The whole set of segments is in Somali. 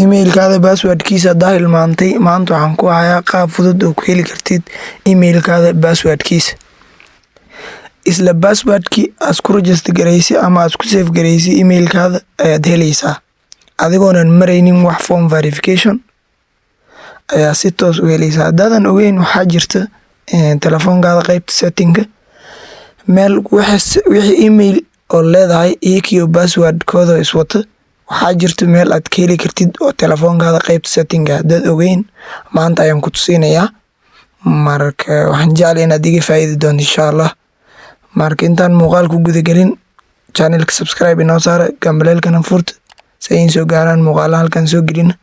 Emailkaada passwordkiisa hadaa hilmaantay, maanta waxaan ku hayaa qaab fudud oo ku heli kartid emailkaada passwordkiisa. Isla passwordkii aad ku register garaysay ama aad ku save garaysay emailkaada ayaad helaysaa, adigoonan maraynin wax form verification ayaa si toos u helaysaa. Haddaadan ogeyn, waxaa jirta telefoonkaada qeybta settingka meel wixii email oo leedahay iyakiyo passwordkooda iswata. Waxaa jirta meel aad ka heli kartid oo telefoonkaada qeybta settingka. Haddaad ogeyn, maanta ayaan ku tusinayaa. Marka waxaan jeclay inaad iga faa'iidi doonto, insha Allah. Marka intaan muuqaal ku guda gelin, channelka subscribe inoo saara, gambaleelkana furta si ay soo gaaraan muuqaalaha halkan soo gelina.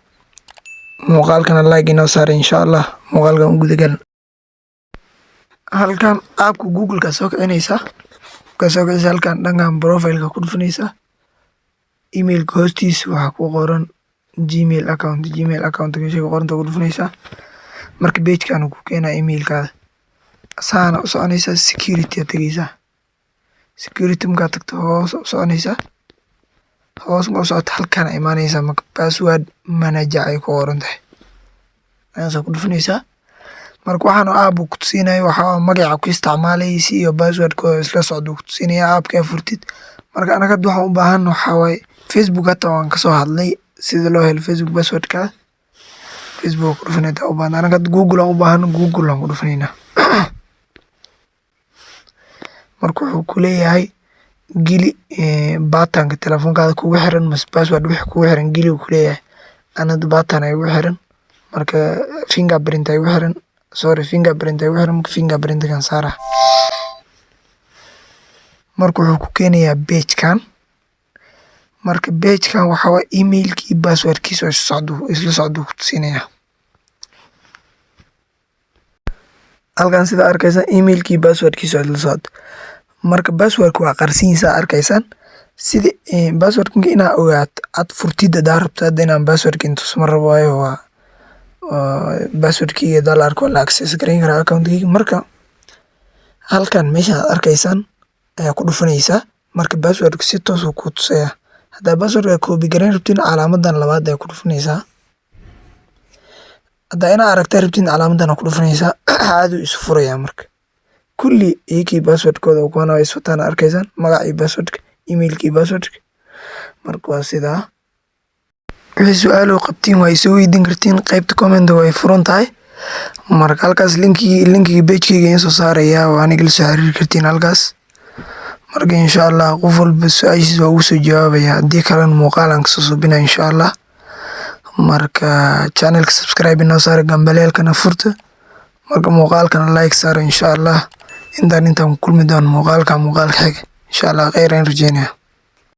Muuqaalkana like inoo saara, insha Allah. Muuqaalkan u gudagal. Halkan appka Google-ka soo kicinaysaa. Markaa soo kicisa, halkan dhankan profile-ka ku dhufanaysaa. Emailka hoostiisa waxaa ku qoran Gmail account. Gmail account meesha ku qoranta ku dhufanaysaa. Marka page-kan ku keenaa emailkaada, saana u soconaysaa, security aad tegeysaa. Security markaad tagto, hoos u soconaysaa. Hoos markaa u socoto, halkaan imaanaysaa. Marka password manager ay ku qoran tahay ayaasaa ku dhufanaysaa. Marka waxaan app uu ku tusinayo waxaa magaca ku isticmaalaysi iyo passwordkooda isla socda ku tusinaya appka furtid. Marka anaga hadda waxaan u baahan waxaa waaye Facebook. Hata waan kasoo hadlay sida loo helo Facebook passwordka. Facebook ku dhufanayda u baahan. Anaga hadda Google aan u baahan, Google aan ku dhufanaynaa. Marka wuxuu ku leeyahay geli patternka telefoonkaada kugu xiran mase password wixii kugu xiran geli uu ku leeyahay. Ana hadda pattern ay igu xiran, marka fingerprint ay igu xiran, sorry, fingerprint ay igu xiran. Marka fingerprint-kan saara. Marka wuxuu ku keenayaa page-kan. Marka page-kan waxaa waaye emailkii passwordkiisa oo isla socdo ku tusinayaa. Halkan sida arkaysaan, emailkii passwordkiisa oo isla socdo. Marka passwordka waa qarsiinsa arkaysaan. Sida passwordka inaa ogaato aad furtid hadaa rabto. Hadda inaan passwordka intuso ma rabo, waayo waa passwordkeyga hadaa la arko waa la access gareyn karaa accountkeyga. Marka halkan meeshan aad arkaysaan ayaa ku dhufanaysaa. Marka passwordka si toos uu kuu tusayaa. Haddaa passwordka copy gareyn rabtin, calaamadan labaad ayaa ku dhufanaysaa. Haddaa inaa aragta rabtin, calaamadan ku dhufanaysaa, caadi uu isu furayaa. Marka kulli iyakii passwordkooda kuwana way iswataan, arkaysaan, magaca iyo passwordka, emailka iyo passwordka. Marka waa sidaa. Wixii su-aal oo qabtiin waa isoo weydiin kartiin, qaybta comment way furan tahay. Marka halkaas linkigii page-keyga idin soo saarayaa, waa aniga la soo xiriiri kartiin halkaas. Marka insha Allah qof walba su-aashiisa waa ugu soo jawaabaya, haddii kalena muuqaal aan kasoo suubinaya, insha Allah. Marka channelka subscribe inoo saara, gambaleelkana furta, marka muuqaalkana like saara, insha Allah. Intaan ku kulmi doono muuqaalka xiga, insha Allah, kheyr aan rajeynaya.